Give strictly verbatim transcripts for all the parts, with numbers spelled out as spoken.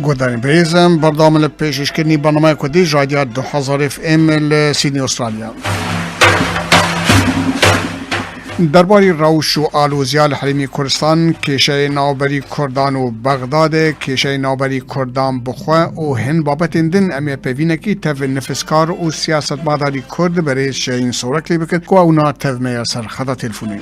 Guhdarên birêz, em berdewam li pêşkêşkirinî bernameya Kurdî ji Radya du hezar F M li Sydney, Australya. Derbarî rewş û aloziya li Herêmî Kurdistan, kêşeyê navberî Kurdan û Bexdadê, kêşeyê navberî Kurdan bi xwe û hin babetên din em ê pevînekî tev nifskar û siyasetmedarî Kurd berêz Şehîn Sorek lê bikin ku ew na tev me ya ser xeta telefonê.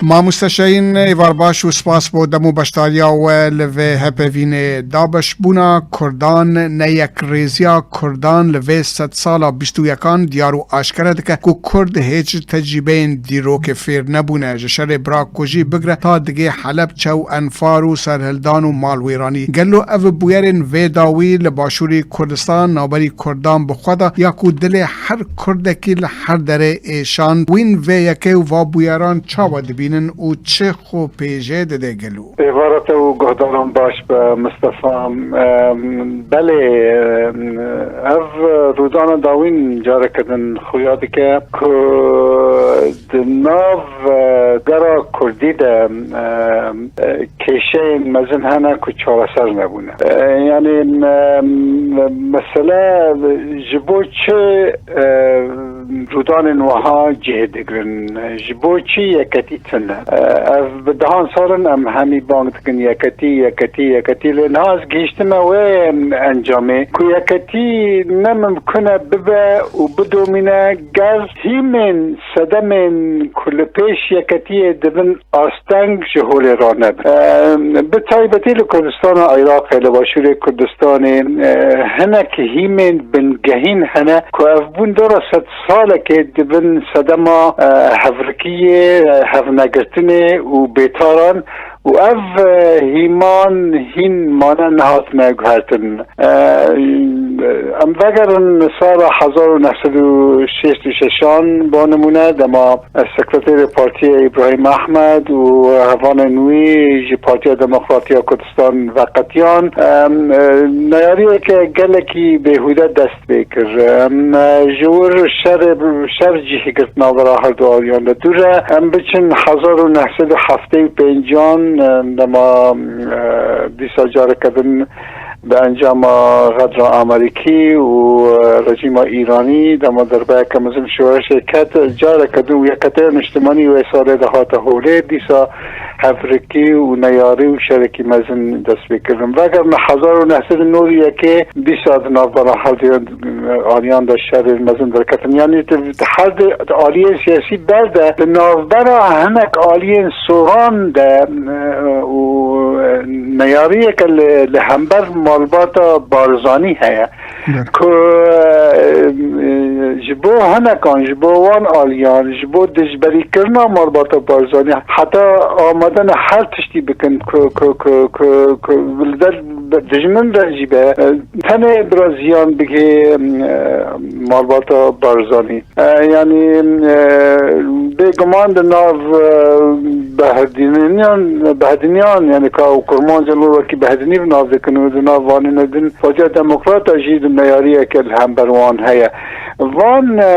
Mamoste Şehîn, êvar baş û spas bo dem û beşdariya we li vê hepevînê. Dabeşbûna Kurdan, neyekrêziya Kurdan li vê sedsala bîst û yekan diyar û aşkere dike ku Kurd hêç tecrîbeyên dîrokê fêr nebûne, ji şerê Bira Kujî bigre ta digê Helebçe û Enfar û serhildan û malwêranî. Gelo ev bûyerên vê dawî li Başûrê Kurdistan navberî Kurdan bi xwe de ya ku dilê her Kurdekî li her derê êşand, wîn vê yekê û va bûyeran çawa dibînin û çi xwe pêjê dide gelo? Êvara te û guhdaran baş be, Mistefa. Em, belê, em, ev rûdana dawîn careke din xuya dike ku di nav, e, gera Kurdî de, em, e, kêşeyên mezin hene ku çareser nebûne. E, yanî, em, mesele ji bo çi, e, rûdanên wiha cih digirin? Ji bo çi yeketî tune? Ev bi dehan sal in em hemî bang dikin yeketî, yeketî, yeketî. Lê niha ez gihîştime wê encamê ku yeketî ne mimkun e bibe û bidomîne ger hîmên sedemên ku li pêş yeketiyê dibin asteng ji holê ranebin. Em, bi taybetî li Kurdistana Iraqê, li Başûrê Kurdistanê, e, hinek hîmên bingehîn hene ku ev bûn dora sed salekê dibin sedema, e, hevrikiyê, e, hevnegirtinê û bêtaran û ev, e, hîman hîn mane nehatine guhertin. E, em vegerin sala hezar û neh sed û şêst û şeşan, bo nimûne, dema ez sekreterê partiyê Îbrahîm Ehmed û hevanên wî ji Partiya Demokrat ya Kurdistan veqetiyan, em, e, neyariyeke gelekî bêhûde dest pê kir. Em, e, ji wir şerê, şer cihî girt navbera herdu aliyan de dûr e. Em biçin hezar û neh sed û heftê û pêncan, e, dema, e, dîsa careke din bi encama xedra Amerîkî û, e, rejîma Îranî dema derbeyeke mezin şoreşê ket, careke din û yeketiya niştimanî wê salê de hate holê, dîsa hevrikî û neyarî û şerekî mezin dest pê kirin. Vegerna hezar û neh sed û nod û yekê dîsa di navbera herduyan, e, aliyan de şerên mezin derketin. Yanî di, di her di aliyên siyasî ber de di navbera hinek aliyên soran de, e, û, e, neyariyeke li, li hember malbata Barzanî heye. Belê. Ku, e, e, ji bo hinekan, ji bo wan aliyan, ji bo dijberîkirina malbata Barzanî, heta amade ne her tiştî bikin ku, ku, ku, ku, ku li der dijmin de jî be, e, tenê biraz ziyan bigihê, e, malbata Barzanî. E, yanî, e, bêguman di nav, e, Behdîniyan, Behdîniyan, yanî ka û Kurmancên wekî Behdînî bi nav dikin û di nav vanê ne din Partiya Demokrata jî di neyariyeke li hember wan heye. Van, e,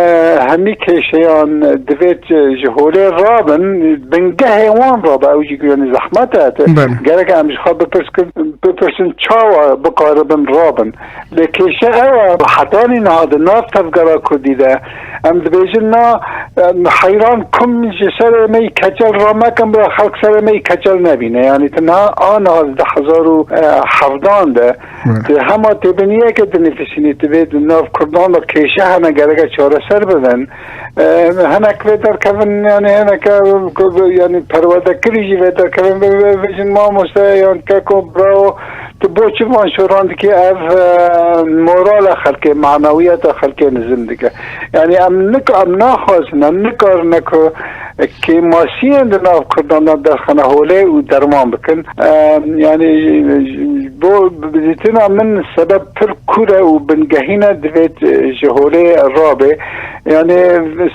hemî kêşeyan divêt ji holê rabin, bingehê wan rabe, ew jî ku yanî zehmet e. Belê. Gerek em ji xwe bipirs-, bipirsin çawa bikaribin rabin. Lê kêşe ew e, hetanî niha di nav tevgera Kurdî de em dibêjin na, em, heyran kum ji serê me yî keçel ramekin, bila xelk serê me yî keçel nebîne. Yanî tu niha, a niha di hezar û hevdan de, Evet. tu hema têbiniyeke dinivîsînî, tu vê di nav Kurdan de kêşe hene, gereke çareser bibin. E, hinek vê derkevin, yanî hineke, yanî perwerdekirî jî vê derkevin, vê, vê, vê jin mamoste yan keko, bravo, tu bo çi van şoran dikî? Ev, e, morala xelkê, manawiyeta xelkê nizim dike. Yanî em nik-, em naxwazin, em nikarine ku kêmasiyên di nav Kurdan de derxine holê û derman bikin. E, yanî bo dîtina min sebeb pir kûr e û bingehîn e, divêt ji holê rabê. Yanî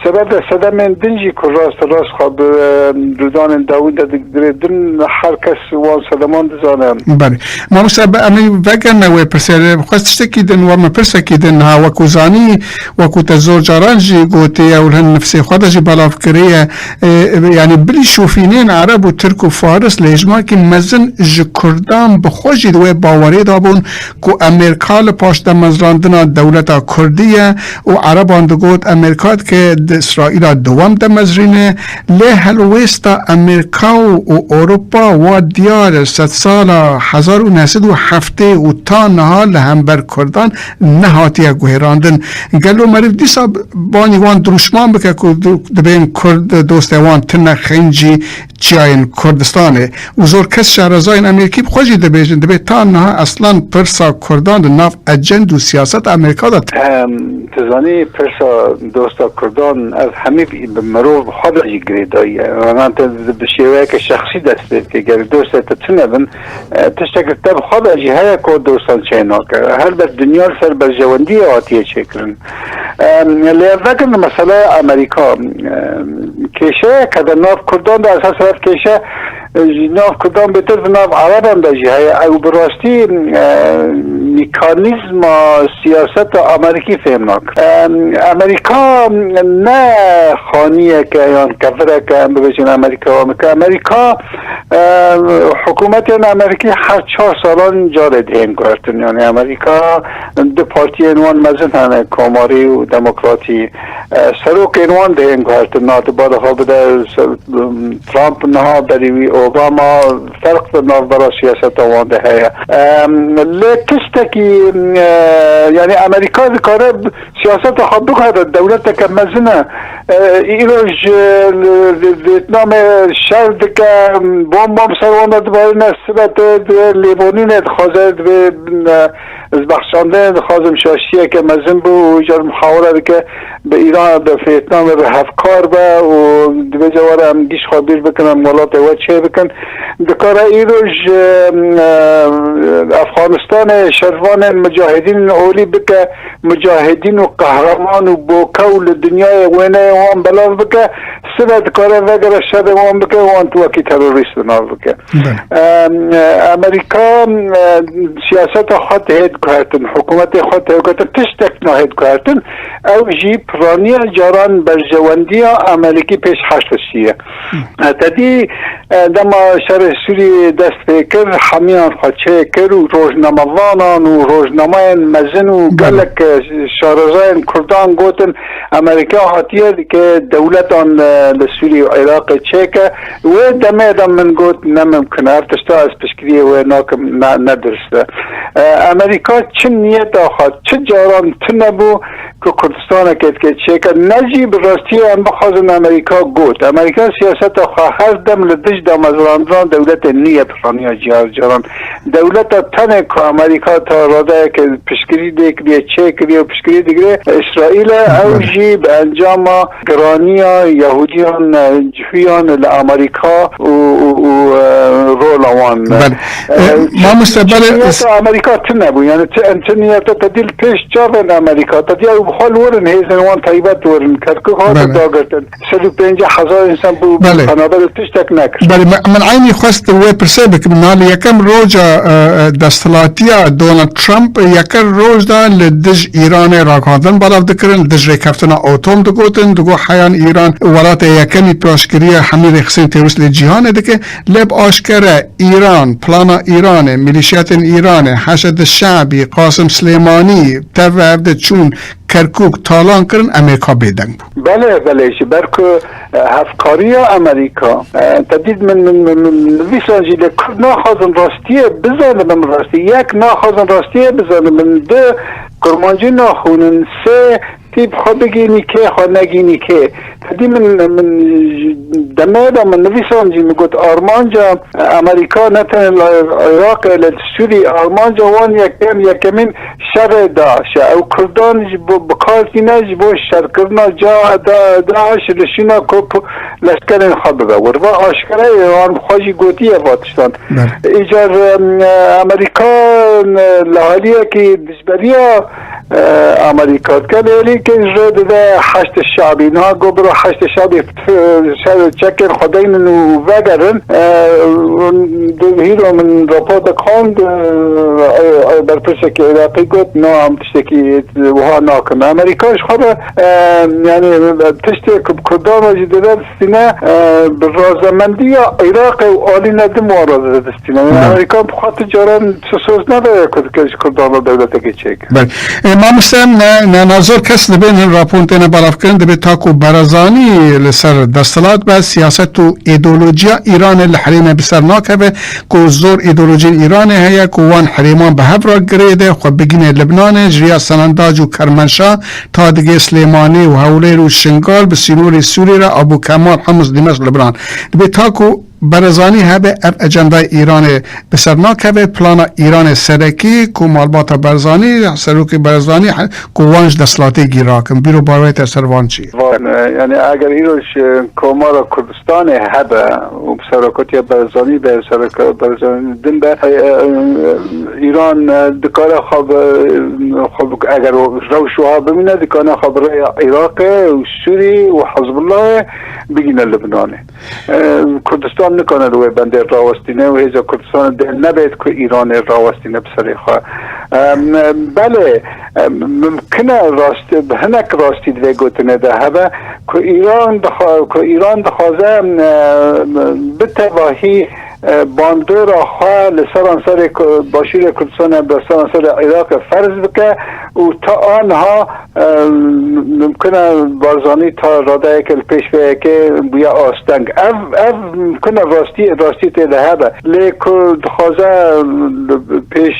sebeb de sedemên din jî ku rast rast xwe bi, em, rûdanên dawîn de digire din, her kes wan sedeman dizane. Belê. Mamoste, bi em ê vegerine wê pirsê, xwest tiştekî din, we min pirsekî din ha, wekû zanî, wekû te zor caran jî gotiye û li hin nifsê xwe de jî belav kiriye, E, yanî bilî şofînên Ereb û Tirk û Faris lêjmakî mezin ji Kurdan bi xwe jî di wê bawerê de bûn ku Amerîka li paş demezrandina dewleta Kurdî ye û Ereban digot Amerîka dike di Îsraîla dewam demezrîne, lê helwêsta Amerîka û, û Ewropa wa diyar e, sedsala hezar û neh sed û heftê û ta niha li hember Kurdan nehatiye guhêrandin. Gelo meriv dîsa banî wan dirûşman bike ku du-, dibên Kurd dostê wan tine xencî çiyayên Kurdistanê û zor kes şarezayên Amerîkî bi xwe jî dibêjin, dibê ta niha eslan pirsa Kurdan di nav ecend û siyaseta Amerîka de tine. Em, tu zanî, pirsa dosta Kurdan ev hemî bi, bi mirov bi xwe de jî girêdayî ye. Wana te bi şêweyeke şexsî dest pê dike. Ger dostê te tune bin, e, tiştek te bi xwe de jî heye ku dostan çê nake. Helbet dinya li ser berjewendiyê hatiye çêkirin. Em, lê ev vekin meseleya Amerîka. Em, kêşeyeke di nav Kurdan de, esas ev kêşe, e, ji nav Kurdan bêtir di nav Ereban de jî heye. Ew bi rastî, e, mekanîzma siyaseta Amerîkî fêm nake. Em, Amerîka ne xaniyeke yan kevireke, em bibêjin Amerîka, Amerîka, Amerîka, e, hikûmetên Amerîkî her çar salan carê dihên guhertin. Yani Amerîka du partiyên wan mezin hene, Komarî û Demokratî. E, serokên wan dihên guhertin, na tu bala xwe bide, se-, Trump niha berî wî, Obama, ferq di navbera siyaseta wan de heye. Em, lê tiştekî, e, yani Amerîka dikare siyaseta xwe biguhere, dewleteke mezin e. E, îro ji, li, li Vêtnamê şer dike, bom bom ser wan de dibarîne, sibe tê, divê lêborînê dixwaze, divê, e, ez bexşandinê dixwazim şaşiyeke mezin bû û îcar muhawere dike bi Îran, bi Vêtnamê bi hevkar be û divê ceware em giş xwe bîr bikin, em welatê we çê bikin. Dikare îro ji, e, Efxanistanê şervanên mucahidîn olî bike, mucahidîn û qehreman û boke û li dinyayê wêneyê wan belav bike, sibe dikare vegere şerê wan bike, wan wekî terorîst bi nav bike. Belê. Em, Amerîka, em, siyaseta xwe dihê diguhertin, hikûmetê xwe dihê diguhertin, tiştek nahê diguhertin. Ew jî piraniya caran berjewendiya Amerîkî pêş Heşt Tişrî ye. Te dî, e, dema şerê Sûriyê dest pê kir, hemiyan xwe çê kir û rojnamevanan û rojnamayên mezin û Belê. gelek, e, şarezayên Kurdan gotin, Amerîka hatiye dike dewletan, e, li Sûriyê û Iraqê çêke. Wê demê de min got, ne mimkun e, ev tişta ez piştgiriyê wê nakim, ne, ne dirust e. E, Amerîka çi niyeta xwe, çi caran tune bû, ku Kurdistaneke dike çêke, ne jî bi rastiyê em bixwazin Amerîka got. Amerîka siyaseta xwe her dem li dij damezrandina dewletê nî ye piraniya cihar caran. Dewleta tenê ku Amerîka ta radeyeke piştgirî lê kiriye, çê kiriye û piştgirî digire, Îsraîl e, ew Belê. jî bi encama giraniya Yahûdiyan, e, cihûyan li Amerîka û, û, û, e, rola wan. Belê. E, E, mamoste, belê, niyeta Amerîka tune bû. Yani ti, em ti niyeta te dî li pêş çavên Amerîka. Te dî ew bi xwe li wir in, hêzên wan taybet li wir in. Kerkuk hatin Belê. dagirtin. Sed û pêncî hezar însan bû, Belê. penaber û tiştek nekir. Belê, me, min eynî xwest wê pirsê bikim. Na li yekem roja, e, e, desthilatiya Donald Trump, yekem roj da li dij Îranê ragihandin belav dikirin, li dij rêkeftina atom digotin, digot heyan Îran welatê yekemî paşgiriya hemî rêxisên terorîst li cîhanê dike. Lê bi aşkere Îran, plana Îranê, milîşiyatên Îranê, Heşed Şebî, Qasim Silêmanî, tev ev de çûn Kerkûk talan kirin, Amerîka bêdeng bû. Belê, belê, ji ber ku, e, hevkariya Amerîka, e, te dît min, min, min, min nivîsan jî lê Kurd naxwazin rastiyê bizanibin rastî. Yek naxwazin rastiyê bizanibin, du kurmancî naxwînin, sê tî bi xwe bigînî kê, xwe negînî kê. Te dî min, min ji demê de min nivîsandî, min got, armanca Amerîka ne tenê li Iraqê, li Sûrî, armanca wan yekem, yekemîn şerê DAIŞ e. Ew Kurdan ji bo, bi kar tîne ji bo şerkirina ca, da, DAIŞ li şîna ku, ku leşkerên xwe bibe wir. Va aşkere ye, wan bi xwe jî gotiye va tiştan. Belê. Îcar, em, Amerîka, em, li haliyekî dijberiya e, Amerîka dike, lê êlî kê ji rê dide Heşdê Şabî. Niha got biro Heşdê Şabî, e, ser çekên xwe deynin û vegerin. E, di hîro min raportek xwend, e, e, berpirseke Iraqî got, na, em tiştekî wiha nakin. Amerîka ji xwe re, e, yani, tiştê ku bi Kurdan re jî dide distîne, e, bi razemendiya Iraqê û alîne din wan re dide distîne. Yani, Belê. Amerîka bi xwe ti caran çi soz nede ku dike ji Kurdan re dewletekê çêke. Belê. E, mamoste, ne, ne, ne zor kes dibên hin raporên têne belavkirin, dibê ta ku Barzanî li ser desthilat be, siyaset û îdeolojiya Îranê li herêmê bi ser nakeve, ku zor îdeolojiyên Îranê heye, ku wan herêman bi hev re girêde, xwe bigîne Libnanê, ji riya Senendac û Kermenşa ta digê Silêmanî û Hewlêr û Şingal bi sînorê Sûrî re Abu Kemal, Hims, Dimeşq, Libnan. Dibê ta ku Barzanî hebe ev ecendayê Îranê bi ser nakeve, plana Îranê serekî ku malbata Barzanî, serokê Barzanî, ku wan ji desthilatê gî rakin. Bîr û bawerê te ser van çi ye? Van, e, yani eger îro ji Komara Kurdistanê hebe û bi serokatiya Barzanî be, serok-, Barzanî din be, e, e, Îran, e, dikare xwe bi, xwe bi, eger o rewş wiha bimîne, dikane xwe bi rêya Iraqê û Sûrî û Hizbullahê bigîne Libnanê. E, Kurdistan nikane li wê bendê rawestîne û hêza Kurdistanê dê nebêt ku Îranê rawestîne bi serê xwe. E, m-, belê, e, mimkin e rast-, hinek rastî di vê gotinê de hebe ku Îran dixwa-, ku Îran dixwaze, e, bi tevahî, e, bandora xwe li seranserê Ku-, Başûrê Kurdistanê, bi seranserê Iraqê ferz bike û ta aniha Em, mimkin e Barzanî ta radeyeke li pêş vê yekê bûye asteng. Ev, ev mimkin e rastî, rastî tê de hebe. Lê ku dixwaze li pêş,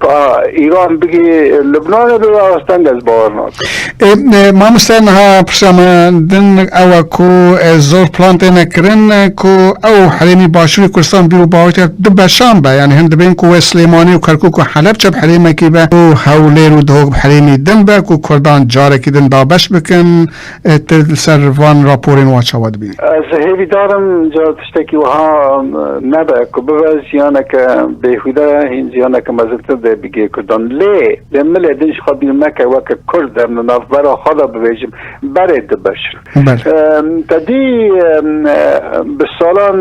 a, Îran bigî Libnanê bibe asteng, ez bawer nakim. Ê, ê, mamoste, niha pirsa me din ew e ku, e, zor plan têne kirin, e, ku ew herêmî Başûrê Kurdistan bîr û bawerî te du beşan be. Yani hin dibên ku wê Silêmanî û Kerkûk û Helebçe bi herêmekî be û Hewlêr û Dihok bi herêmî din be ku Kurdan carekî din dabeş bikin. E, tu li ser van raporên wa çawa dibînî? Ez hêvîdar im, ca tiştekî wiha, em, nebe ku bibe ziyaneke bêhûde, hîn ziyaneke mezintir dê bigê Kurdan. Lê, lê milê din ji xwe bîr meke, weke Kurd, em li navbera xwe de bibêjim, berê dibeşin. Belê. Em, te dî, em, e, bi salan,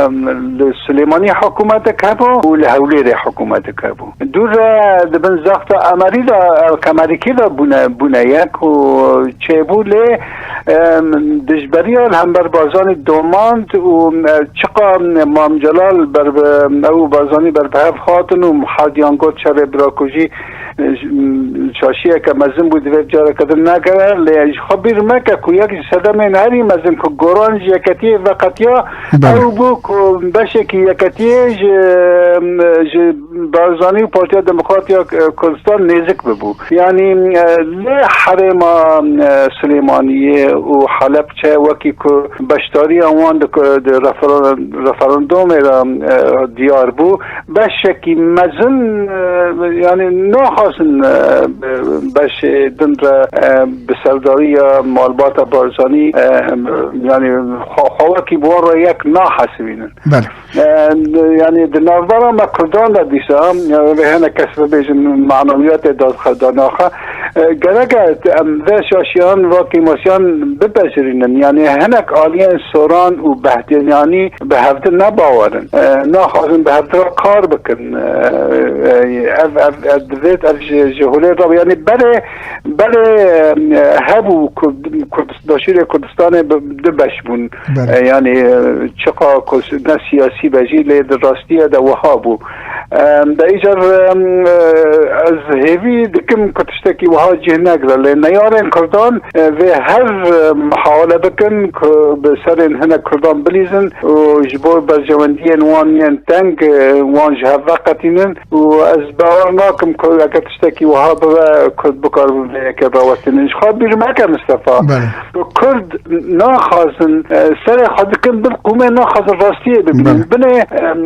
em, li Silêmanî hikûmetek hebû û li Hewlêrê hikûmetek hebû. Dû re di bin zexta Emerî de, ev Kemerîkî de bûne, bûne yek û çêbû lê, em, dijberiya li hember Barzanî domand û, e, çiqa Mam Celal ber bi, ew û Barzanî ber bi hev hatin û hediyan got şerê birakujî, e, ş-, şaşiyeke mezin bû, divê careke din nekeve, lê ji xwe bîr meke ku yek ji sedemên herî mezin ku goran ji yeketiyê veqetiya, Belê. Ew bû ku beşekî yeketiyê ji, ji Barzanî û Partiya Demokrat ya Kurdistan nêzik bibû. Yanî, e, li herêma, e, Silêmaniyê û Helebçe wekî ku beşdariya wan di, di referen-, referandumê de, e, diyar bû, beşekî mezin, e, yanî naxwazin, e, beşê din re, e, bi serdariya malbata Barzanî, e, yanî xwe, xwe wekî bi wan re yek nahesibînin. Belê. E, yanî di navbera me Kurdan de dîsa, e, vê hinek kes bibêjin manewiyatê dadxedana xwe, e, gerek e em vê şaşiyan, vê kêmasiyan bipezirînin. Yanî hinek aliyên soran û behdênanî bi hevdin ne bawer in. E, naxwazin bi hevdira kar bikin. E, e, ev, ev, ev divêt, ev ji, ji holê re, yanî berê, berê, e, hebû Kurd-, Kurdis-, Başûrê Kurdistanê bi, du beş bûn. Belê. E, yanî, e, çiqa ku ne siyasî be jî, lê di rastiyê de wiha bû. E, de îcar, e, e, ez hêvî dikim ku tiştekî wiha cih negire, lê neyarên Kurdan, e, vê her, e, mihawele bikin ku bi serên hinek Kurdan bilîzin û ji bo berjewendiyên wan yên teng, e, wan ji hev veqetînin û ez bawer nakim ku eger tiştekî wiha bibe, Kurd bikaribin vê yekê rawestînin. Ji xwe bîr meke Mistefa. Belê. Kurd naxwazin, e, serê xwe dikin bin qûmê, naxwazin rastiyê bibînin. Belê. Binê, em,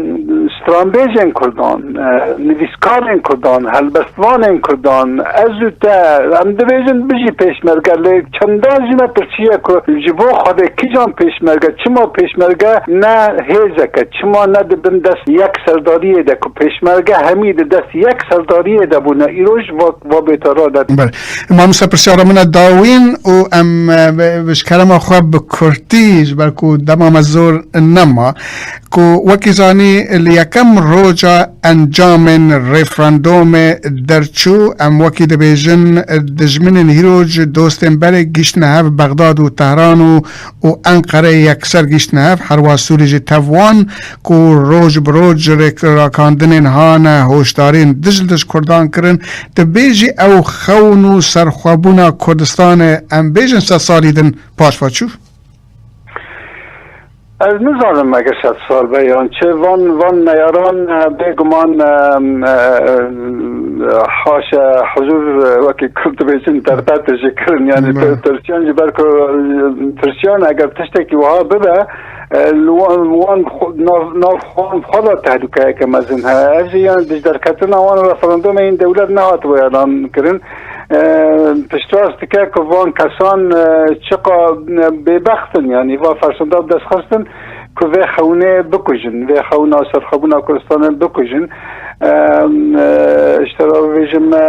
stranbêjên Kurdan, e, nivîskarên Kurdan, helbestvanên Kurdan, ez û te, em dibêjin bijî pêşmerge, lê çendan jî me pirçiye ku ji bo Xwedê kîjan pêşmerge, çima pêşmerge ne hêzeke, çima ne di bin dest yek serdariyê de, ku pêşmerge hemî di dest yek serdariyê de bûne, îroj va, va bêtara de. Belê. Mamoste, pirsyara min e dawîn û em, e, bi, bi ji kerema xwe bi kurtî, ji ber ku dema me zor nema, ku wekî zanî li yekem roja encamên referandumê derçû, em wekî dibêjin, dijminên hîro ji dostên berê gihîştine hev Bexdad û Tehran û, û Enqereyê yekser gihîştine hev, herwa Sûrî jî tev wan, ku roj bi roj rêk-, rakandinên hane hoşdariyên dij li dij Kurdan kirin, dibê jî ew xewn û serxwebûna Kurdistanê, em bêjin, sed salî din paş ve çû? Ez nizanim eger sed sal be yan çi. Van, van neyaran, e, bêguman, e, e, e, haşa huzur, e, wekî Kurd dibêjin, derpet jî kirin. Yani Belê. tir-, tirsiyan ji ber ku, e, tirsiyan eger tiştekî wiha bibe, e, li wan, wan xwe-, nav, nav xwan xwe de tehlûkeyeke mezin heye. Ev jî yani dijderketina wan referandumê yên dewlet nehatibû elan kirin. E, piştrast dike ku van kesan, e, çiqa, e, bêbext in, yanî va fersenda bi dest xistin ku vê xewnê bikujin, vê xewna serxwebûna Kurdistanê bikujin. E, e, ji te re bibêjim, e,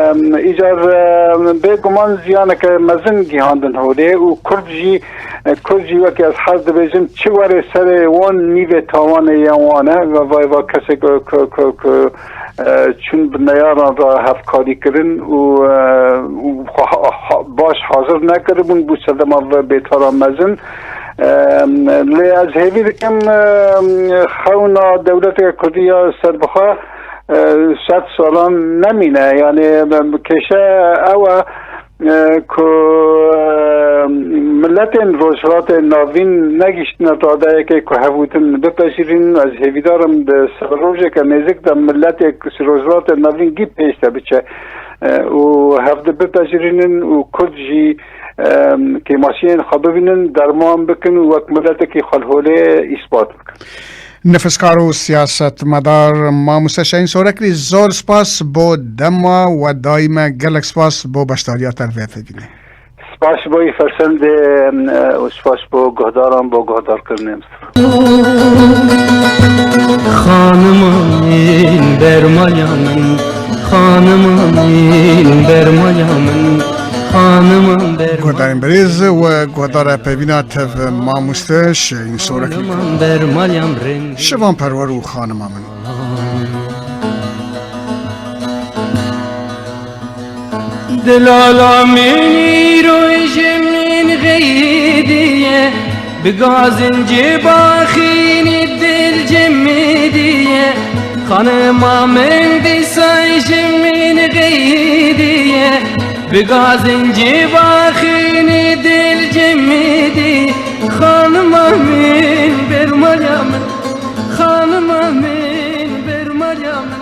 îcar, e, bêguman ziyaneke mezin gihandin holê û Kurd jî, e, Kurd jî wekî ez hez dibêjim, çi were serê wan nîvê tawanê yên wan e, ve vay va kesê ku, ku, ku, ku, e, çûn bi neyaran re hevkarî kirin û, e, û xwe ha-, ha-, baş hazir nekiribûn, bû sedema ve bêtara mezin. E, lê ez hêvî dikim, e, xewna dewleteke Kurdî ya serbixwe, e, sed salan nemîne. Yani, e, kêşe ew e, e, ku, e, miletên Rojhilatê Navîn negihîştine radeyekê ku hevdîtin bipejirînin. Ez hêvîdar im di serrojeke nêzik de miletê ku ji Rojhilatê Navîn gî pêş de biçe, e, û hevdi bipejirînin û Kurd jî, e, kêmasiyên xwe bibînin, derman bikin û wek miletekî xwe li holê îspat bikin. Nifskar û siyasetmedar Mamoste Şehîn Soreklî, zor spas bo dema we dayî me, gelek spas bo beşdariya te li vê fêvînê. Spas bo î fersendê, e, û spas bo guhdaran bo guhdarkirinê, Mistefa. Xanima min, bermaya min, xanima min, bermaya min, xanima min, bermaya min. Guhdarên birêz û guhdara peyvîna tev Mamoste Şehîn Soreklî. Şivan Perwer û xanima min. Delala min îro ji min xeyidiye, bi gazincê baxînî dil cimidiye. Xanima min dîsa ji min xeyidiye, bi gazincê baxînî dil cimidiye. Xanima min, bermaya min, xanima min, bermaya min.